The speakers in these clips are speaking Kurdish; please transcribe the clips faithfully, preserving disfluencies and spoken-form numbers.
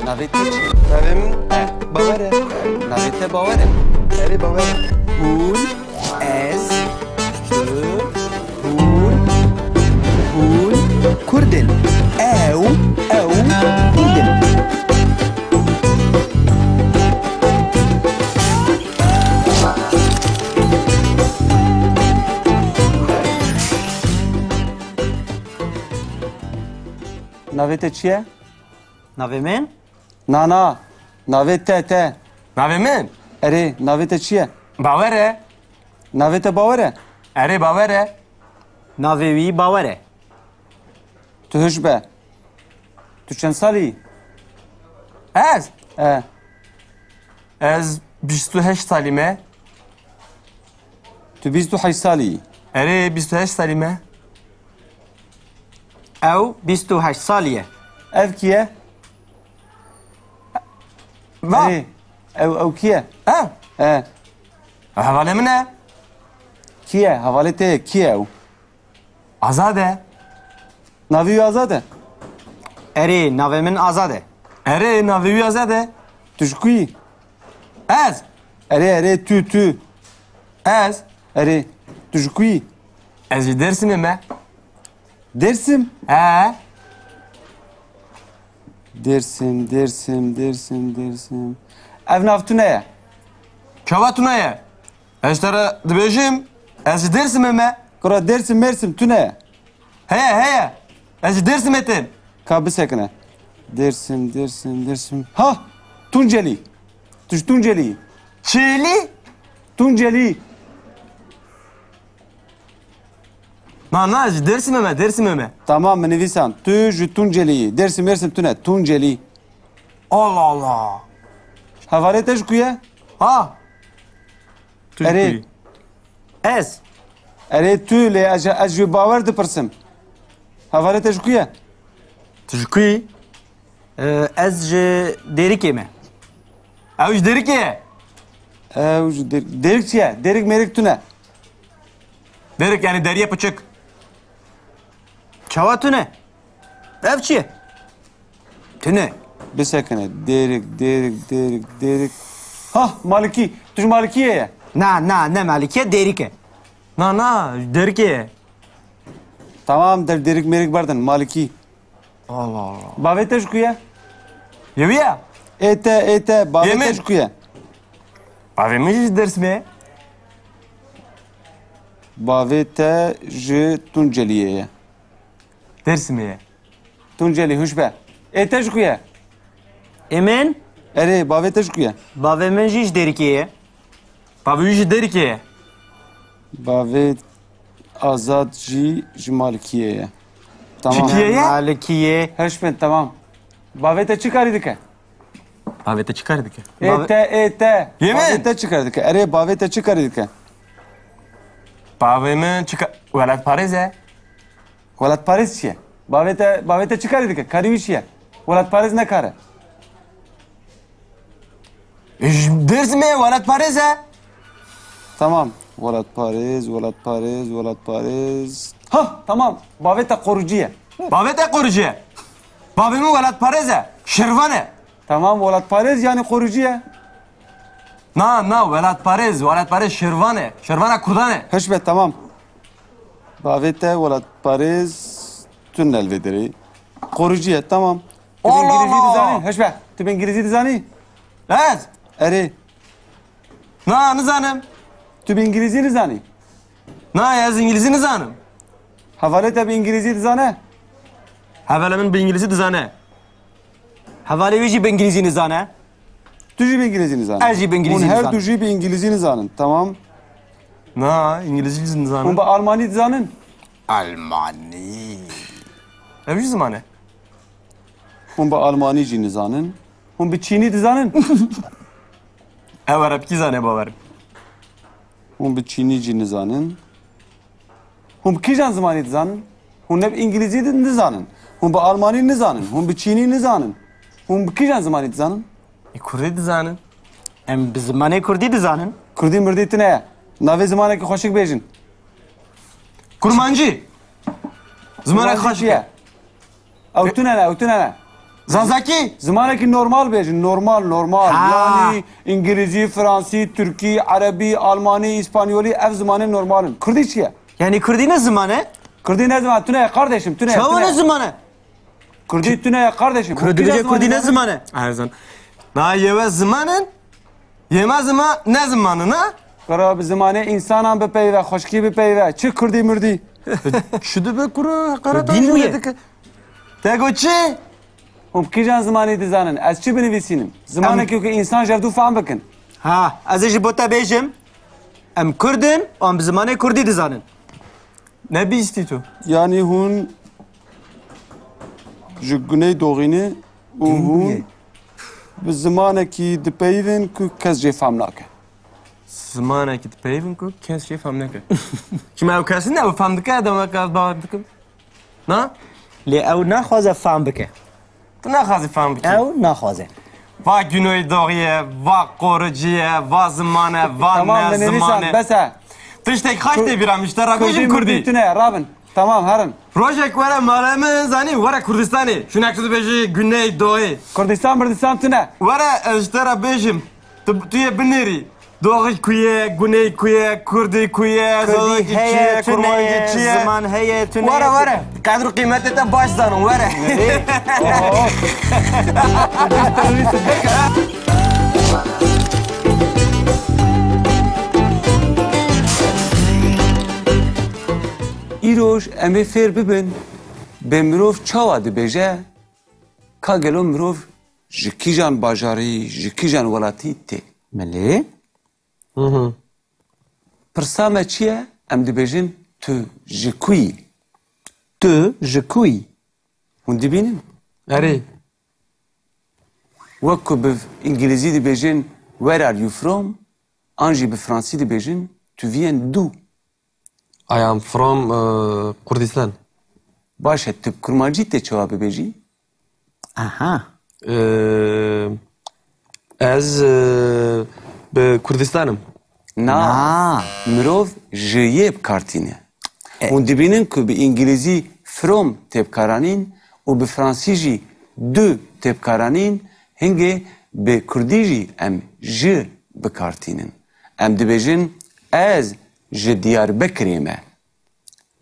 Navê te çi? Navê min Bawer e. Navê te Bawer e? Erê, Bawer e. Hûn, ez, tu, hûn, hûn Kurd in. Ew, ew Kurd in. Navê te çi ye? Navê min? Na, na. Navê te, te. Navê min? Erê, navê te çi ye? Bawer e. Navê te Bawer e? Erê, Bawer e. Navê wî Bawer e. Tu hiş be. Tu çend salî yî? Ez? E. Ez bîst û heşt salî me. Tu bîst û heşt salî yî? Erê, bîst û heşt salî me. Ew bîst û heşt salî ye. Ev kî ye? Va. Erê, ew, ew kî ye? Ev? E. Hevalê min e. Kî ye? Hevalê te ye. Kî ye ew? Azad e. Navê wî Azad e? Erê, navê min Azad e. Erê, navê wî Azad e. Tu ji ku yî? Ez? Erê, erê, tu, tu. Ez? Erê, tu ji ku yî? Ez ji Dêrsimê me. Dêrsim? He. Dêrsim, Dêrsim, Dêrsim, Dêrsim. Ev nav tune ye. Çawa tune ye? Ez te re dibêjim, ez ji Dêrsimê me. Kura Dêrsim, Mêrsim tune ye. Heye, heye. Ez ji Dêrsimê tên. Ka bisekine. Dêrsim, Dêrsim, Dêrsim. Ha! Tuncelî. Tu ji Tuncelî yî. Çêlî? Tuncelî. Na, na, ji Dêrsimê me, Dêrsimê me. Tamam, min nivîsan. Tu ji Tuncelî yî. Dêrsim, Mêrsim tune. Tuncelî. Allah Allah. Hevalê te ji ku ye? Ha? Tu ji Erê. ku yî? Ez. Erê tu lê ez, ez ji Bawer dipirsim. Hevalê te ji ku ye? Tu ji ku yî? Ee, ez ji Dêrikê me. Ew ji Dêrikê ye? Ew ji Dêr-, Dêrik çi ye? Dêrik mêrik tune. Dêrik yani deriye piçik. Çawa tune? Ev çi ye? Tune. Bisekine. Dêrik, Dêrik, Dêrik, Dêrik. Hah, Malikî. Tu ji Malikiyê ye? Na, na, ne Malikî ye, Dêrik e. Na, na, Dêrikê ye. Tamam, dev Dêrik mêrik berdin, Malikî. Allah Allah. Bavê te ji ku ye? Yê wî ye? Ê te, ê te, bavê Yê te min? ji ku ye? Bavê min jî ji Dêrsimê ye. Bavê te ji Tunceliyê ye. Dêrsimê ye. Tuncelî, hûş be. Ê te ji ku ye? Ê min? Erê, bavê te ji ku ye? Bavê min jî ji Dêrikê ye. Bavê wî ji Dêrikê ye. Bavê Azad jî ji Malikiyê ye. Tamam. Çi kiyê ye? Malikiyê. Hûş bin, tamam. Bavê te çi karî dike? Bavê te çi karî dike? Ê Bavê- te, ê te. Yê min? Bavê te çi karî dike? Erê, bavê te çi karî dike? Bavê min çi ka-, welatparêz e. Welatparêz çi ye? Bavê te, bavê te çi karî dike? Karî wî çi ye? Welatparêz ne kar e. E, ji Dêrsimê ye, welatparêz e. Tamam. Welatparêz, welatparêz, welatparêz. Ha, tamam. Bavê te qorucî ye. Bavê te qorucî ye. Bavê min welatparêz e. Şervan e. Tamam, welatparêz yani qorucî ye. Na, na, welatparêz, welatparêz şervan e. Şervana kurdan e. Hûş be, tamam. Bavê te welatparêz tune li vê derê. Qorucî ye, tamam. Tu bi Allah îngilîzî Allah. dizanî? Hûş be, tu bi îngilîzî dizanî? Ez? Erê. Na, nizanim. Tu bi îngilîzî nizanî? Na, ez îngilîzî nizanim. Hevalê te bi îngilîzî dizane? Hevalê min bi îngilîzî dizane. Hevalê wî jî bi îngilîzî nizane. Tu jî bi îngilîzî nizanî? Ez jî bi îngilîzî Hûn her nizanim. du jî bi îngilîzî nizanin, tamam. Na, îngilîzî jî nizanim. Hûn bi almanî dizanin? Almanî. Ev jî ziman e. Hûn bi almanî jî nizanin. Hûn bi çînî dizanin? Ew erebkî zane, bawer. Hûn bi çînî jî nizanin. Hûn bi kîjan zimanî dizanin? Hûn ne bi îngilîzî di-, nizanin. Hûn bi almanî nizanin. Hûn bi çînî nizanin. Hûn bi kîjan zimanî dizanin? E, kurdî dizanin. Em bi zimanê kurdî dizanin. Kurdî mirdî tune ye. Navê zimanekî xweşik bêjin. Kurmancî. Zimanek Kurmancî xweşik çi ye? e. Ew tune ne, ew tune ne. Zazakî? Zimanekî normal bêjin, normal, normal. Ha. Yanî îngilîzî, fransî, tirkî, erebî, almanî, îspanyolî, ev zimanên normal in. Kurdî çi ye? Yanî kurdî ne ziman e? Kurdî ne ziman, tune ye kardeşim, tune ye, Çawa tune ne ye. Ziman e? Kurdî tune ye kardeşim. Kurdî bêje kurdî ne ziman e? Erzan. Na yewe ziman in, yema zima ne ziman in, ha? Kuro bi zimanê însanan bipeyve, xweşkî bipeyve. Çi kurdî murdî? Çi dibe kuro, heqareta Kurdî jin bûye. Dike. Te got çi? Hûn bi kîjan zimanî dizanin? Ez çi binivîsînim? Zimanekî ku însan ji hevdû fehm bikin. Ha, ez ê ji bo te bêjim. Em kurd in û em bi zimanê kurdî dizanin. Ne bîstî tu? Yanî hûn ji Guneydoxî ne û Dîn hûn bûye. Bi zimanekî dipeyivin ku kes jê fehm nake. Zimanekî dipeyivin ku kes jê fehm nake. Çima ew kes ne, ew fehm dike, demeka ez bawer dikim. Na? Lê ew naxwaze fehm bike. Tu naxwazî fehm bikî. Ew naxwaze. Va Güneydoğu ye, va qoricî ye, va ziman e, va Tamam, ne min nivîsan, ziman e. Bes e. Tiştek xaş tê bîra min, ji te re bêjim kurdî. Tune, rabin. Tamam, herin. Rojek were mala min, zanî, were Kurdistanê. Şunek tu dibêjî Güneydoğu. Kurdistan, Murdistan tune. Were, ez ji te re bêjim. Tu, tu yê binêrî. Doğu ku ye, Güney ku ye, Kurdî ku ye, Kurdî Zazakî çi heye, ye, tune Kurmancî ye, çi ye? Ziman heye, tune Were, ye. Were. Qedr û qîmetê te baş zanin, were. Nerê? Oh. Terorîst derke. Îroj em ê fêr bibin, bê mirov çawa dibêje, ka gelo mirov ji kîjan bajarî, ji kîjan welatî tê? Milê? Hı hı. Pirsa me çi ye? Em dibêjin tu ji ku yî? Tu ji ku yî? Hûn dibînin? Erê. Wek ku bi îngilîzî dibêjin "Where are you from?" an jî bi fransî dibêjin "Tu viens d'où?" I am from, e, Kurdistan. Baş e, tu bi kurmancî tê çawa bibêjî? Aha. E, ez, e, bi Kurdistan im. Na. Na. Mirov ji yê bi kar tîne. E. Hûn dibînin ku bi îngilîzî from tê bikaranîn û bi fransî jî de tê bikaranîn, hingê bi kurdî jî em ji bi kar tînin. Em dibêjin, "Ez ji Diyarbekirê me."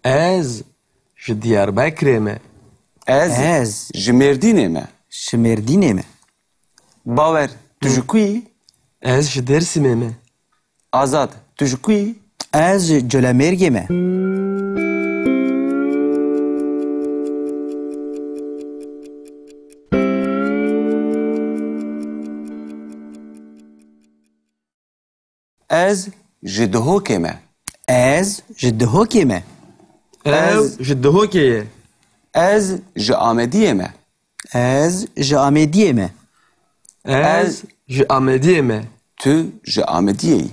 Ez ji Diyarbekirê me. Ez Ez ji Mêrdînê me. Ji Mêrdînê me. Bawer, tu ji ku yî? Ez ji Dêrsimê me. Azad, tu ji ku yî? Ez ji Colemêrgê me. Ez ji Duhokê me. Ez ji Duhokê me. Ew Ez ji Duhokê ye. Ez ji Amediyê me. Ez ji Amediyê me. Ez Ez ji Amediyê me. Tu ji Amediyê yî.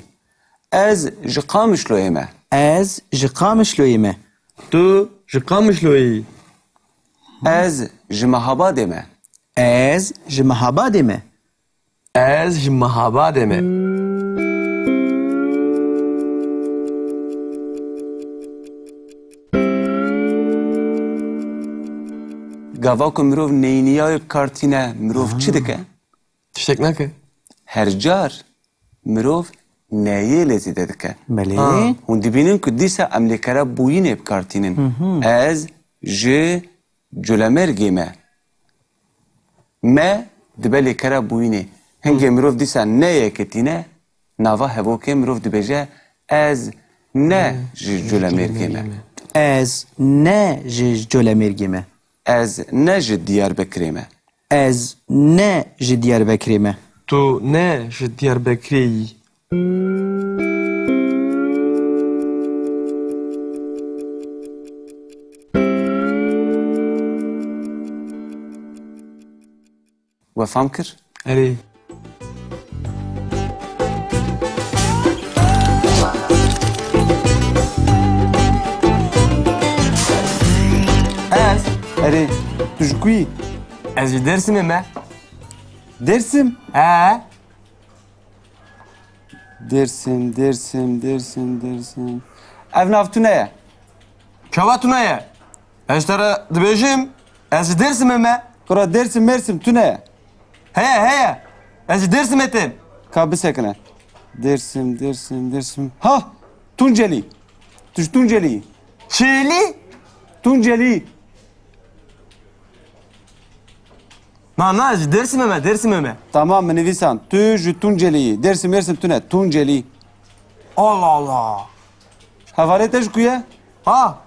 Ez ji Qamişloyê me. Ez ji Qamişloyê me. Tu ji Qamişloyê yî. Ez ji Mehabadê me. Ez ji Mehabadê me. Ez ji Mehabadê me. Gava ku mirov neyniya wê bi kar tîne, mirov çi dike? Tiştek nake. Her car mirov neyê lê zêde dike. Belê. Ha. Hûn dibînin ku dîsa em lêkera bûyînê bi kar tînin. Hı hı. Ez ji Culemêrgê me. Me dibe lêkera bûyînê. Hingê mirov dîsa ne yekê tîne, nava hevokê mirov dibêje, "Ez ne ji Culemêrgê me." Ez ne ji Colemêrgê me. Ez ne ji Diyarbekirê me. Ez ne ji Diyarbekirê me. Tu ne ji Diyarbekirê yî. We fam kir? Erê. Ez? Erê. Tu ji ku yî? Ez ji Dêrsimê me. Dêrsim? He. Dêrsim, Dêrsim, Dêrsim, Dêrsim. Ev nav tune ye. Çawa tune ye? Ez te re dibêjim, ez ji Dêrsimê me. Kura Dêrsim Mêrsim tune ye. Heye, heye. Ez ji Dêrsimê tim. Ka bisekine. Dêrsim, Dêrsim, Dêrsim. Ha! Tuncelî. Tu ji Tuncelî yî. Çêlî? Tuncelî. Na, na, ji Dêrsimê me, Dêrsimê me. Tamam, min nivîsan. Tu ji Tuncelî yî. Dêrsim Mêrsim tune. Tuncelî. Allah Allah. Hevalê te ji ku ye? Ha?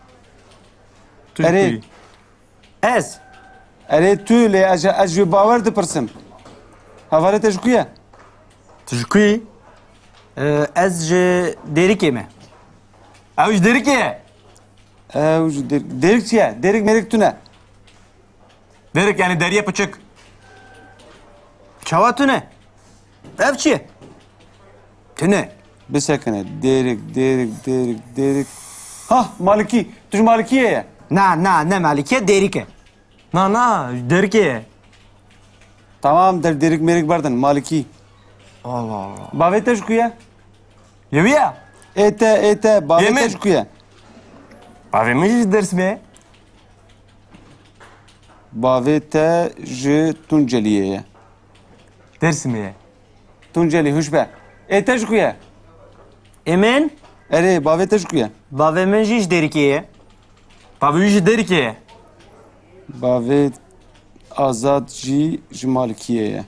Tu ji Erê. ku yî? Ez. Erê tu lê ez, ez ji bawer dipirsim. Hevalê te ji ku ye? Tu ji ku yî? Ee, ez ji Dêrikê me. Ew ji Dêrikê ye? Ew ji Dêr-, Dêrik çi ye? Dêrik mêrik tune. Dêrik yani deriye piçik. Çawa tune? Ev çi ye? Tune. Bisekine. Dêrik, Dêrik, Dêrik, Dêrik. Hah, Malikî. Tu ji Malikiyê ye? Na, na, ne Malikî, Dêrik e. Na, na, Dêrikê ye. Tamam, der Dêrik mêrik berdin, Malikî. Allah Allah. Bavê te ji ku ye? Lê wî ye? Ê te, ê te, bavê Yemin. te ji ku ye? Bavê min jî ji Dêrsimê ye. Bavê te ji Tunceliyê ye. Dêrsimê ye. Tuncelî, hûş be. Ê te ji ku ye? Ê min? Erê, bavê te ji ku ye? Bavê min jî ji Dêrikê ye. Bavê wî ji Dêrikê ye. Bavê Azad jî ji Malikiyê ye.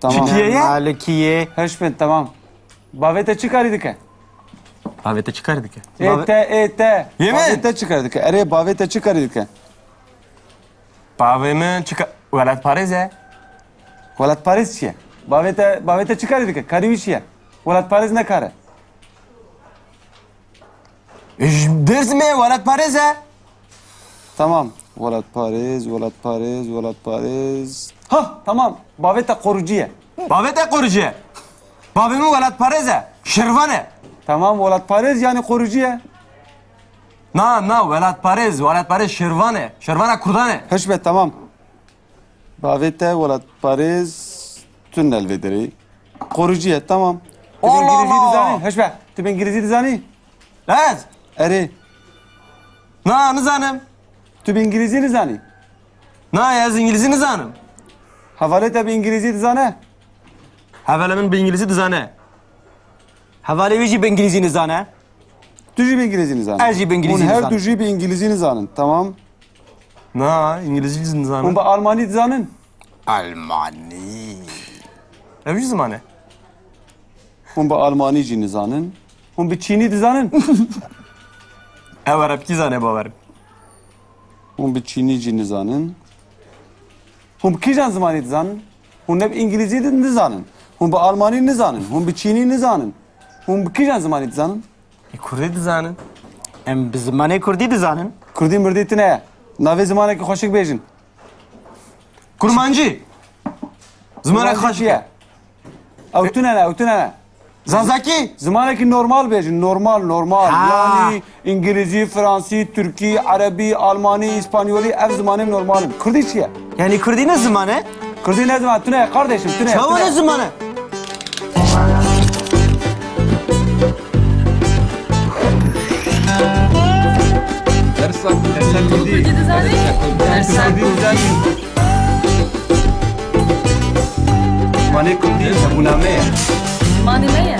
Tamam. Çi diye ye? Malikiyê. Hûş bin, tamam. Bavê te çi karî dike? Bavê te çi karî dike? Ê te, ê te. Yemin? Bavê te çi karî dike? Erê, bavê te çi karî dike? Bavê min çi ka-, welatparêz e. Welatparêz çi ye? Bavê te, bavê te çi karî dike? Karî wî çi ye? Welatparêz ne kar e. Ji Dêrsimê welatparêz e. Tamam. Welatparêz, welatparêz, welatparêz. Ha, tamam. Bavê te qorucî ye. Bavê te qorucî ye. Bavê min welatparêz e. Şirvan e. Tamam, welatparêz yani qorucî ye. Na, na, welatparêz, welatparêz şirvan e. Şirvana kurdan e. Hişmet, tamam. Bavê te welatparêz tune li vê derê. Qorucî ye, tamam. Tu bi Allah îngilîzî Allah! dizanî? Hişmet, tu bi îngilîzî dizanî? Ez? Erê. Na, nizanim. Tu bi îngilîzî nizanî? Na, ez îngilîzî nizanim. Hevalê te bi îngilîzî dizane? Hevalê min bi îngilîzî dizane. Hevalê wî jî bi îngilîzî nizane. Tu jî bi îngilîzî nizanî? Ez jî bi îngilîzî Hûn her nizanim. du jî bi îngilîzî nizanin, tamam. Na, îngilîzî jî nizanim. Hûn bi almanî dizanin? Almanî. Ev jî ziman e. Hûn bi almanî jî nizanin. Hûn bi çînî dizanin? Ew erebkî zane bawerim. Hûn bi çînî jî nizanin. Hûn bi kîjan zimanî dizanin? Hûn ne bi îngilîzî di-, nizanin. Hûn bi almanî nizanin. Hûn bi çînî nizanin. Hûn bi kîjan zimanî dizanin? E, kurdî dizanin. Em bi zimanê kurdî dizanin. Kurdî mirdî tune ye. Navê zimanekî xweşik bêjin. Kurmancî. Zimanek Kurmancî xweşik çi ye? ye. Ew tune ne, ew tune ne. Zazakî? Zimanekî normal bêjin, normal, normal. Ha. Yanî îngilîzî, fransî, tirkî, erebî, almanî, îspanyolî, ev zimanên normal in. Kurdî çi ye? Yanî kurdî ne ziman e? Kurdî ne ziman, tune ye, kardeşim, tune ye, Çawa tune ye. ne ziman e? Dersa, dersa kurdî. Kurdî dizanî? Dersa kurdî dizanî. Zimanê kurdî hebûna me ye. Zimanê me ye.